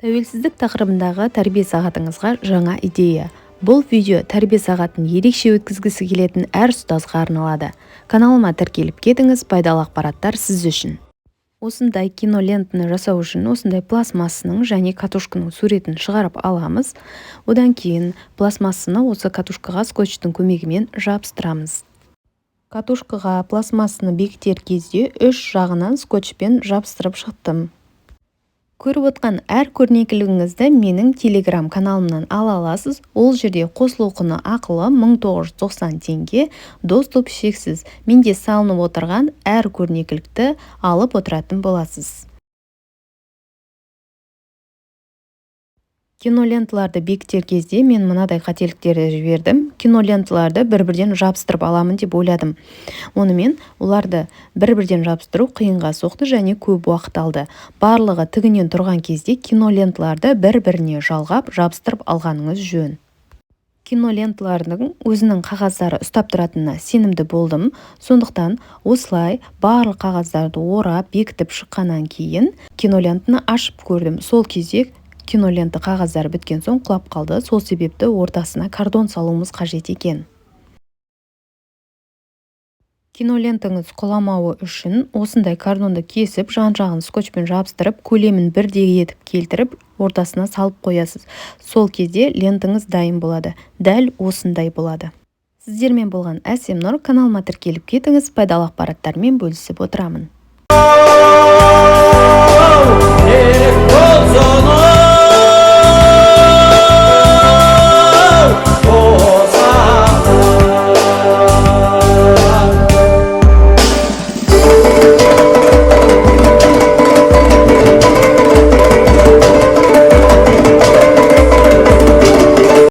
Тәуелсіздік тақырыбындағы тәрбие сағатыңызға жаңа идея. Бұл видео тәрбие сағатын ерекше өткізгісі келетін әр ұстазға арналады. Каналыма тіркеліп кетіңіз, пайдалы ақпараттар сіз үшін. Осындай кинолентаны жасау үшін осындай пластмассының және катушканың суретін шығарып аламыз. Одан кейін пластмассаны осы катушкаға скотчтың көмегімен жабыстырамыз. Катушкаға пластмассаны бекітер кезде үш жағынан скотчпен жабыстырып шықтым. Көріп отқан әр көрнекілігіңізді менің телеграм каналымнан ала аласыз. Ол жерде қосылу құны ақылы 1990 теңге, доступ шексіз. Менде салынып отырған әр көрнекілікті алып отыратын боласыз. Киноленталарды бекітер кезде мен мынадай қателіктерді жібердім. Киноленталарды бір-бірден жабыстырып аламын деп ойладым. Онымен оларды бір-бірден жабыстыру қиынға соқты және көп уақыт алды. Барлығы тігінен тұрған кезде киноленталарды бір-біріне жалғап жабыстырып алғаныңыз жөн. Киноленталардың өзінің қағаздары ұстап тұратынына сенімді болдым. Сондықтан осылай барлық қағаздарды орап бекітіп шыққаннан кейін кинолентаны ашып көрдім. Сол кезде кинолента қағаздары біткен соң құлап қалды. Сол себепті ортасына картон салуымыз қажет екен. Кинолентаңыз құламауы үшін осындай картонды кесіп, жан-жағын скотчпен жабыстырып, көлемін бірдей етіп келтіріп, ортасына салып қоясыз. Сол кезде лентаңыз дайын болады. Дәл осындай болады. Сіздермен болған Әсем Нұр. Каналыма тіркеліп кетіңіз, пайдалы ақпараттармен бөлісіп отырамын. Ерік болсын.